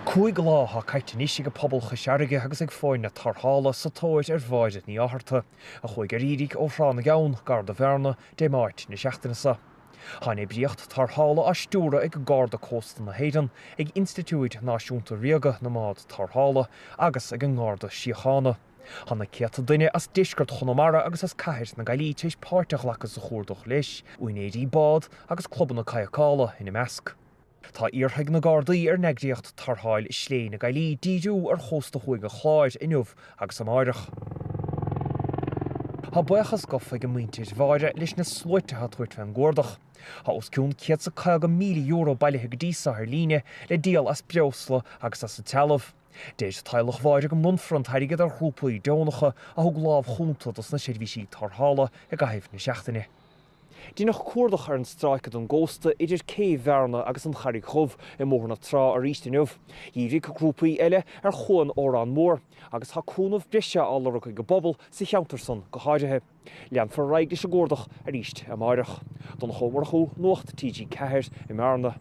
5 lá atá caite anois ag pobal Chois Fharraige agus ag foirne tarrthála sa tóir ar Mháire Ní Fhátharta, a chuaigh ar iarraidh ó Thrá na gCeann, gar do Bhearna, Dé Máirt na seachtaine seo. Tá an oibríocht tarrthála á stiúradh ag Garda Cósta na hÉireann, ag Institiúid Náisiúnta Ríoga na mBád Tarrthála agus ag an nGarda Síochána. Tá na céadta duine as deisceart Chonamara agus as cathair na Gaillimhe tar éis páirt a ghlacadh sa chuardach leis, úinéirí bád agus clubanna cadhcála ina measc. Tá iarrtha ag na Gardaí ar an eagraíocht Tarrtháil Slé na Gaillí díriú ar chósta thuaidh an Chláir inniu agus amáireach. Tá buíochas gafa ag muintir Mháire leis na sluaite atá ag tabhairt fén gcuardach. Tá os cionn €150,000 bailithe go dtí seo ar líne le díol as breosla agus as an trealamh. Deir teaghlach Mháire go mbronnfar an t-airgead ar ghrúpaí deonacha a thug lámh chúnta dos na seirbhísí tarrthála i gcaitheamh na seachtaine. Deineadh cuardach ar an stráice den gcósta idir Céibh Bhearna agus an Charraig Dhubh i mBóthar na Trá arís inniu. Dhírigh grúpaí eile ar Chuan Órán Mór agus tá cúnamh breise á lorg ag an bpobal sa cheantar san go háirithe. Leanfar ar aghaidh leis an gcuardach arís amáireach. Donncha Ó Murchú, Nuacht TG4 i mBearna.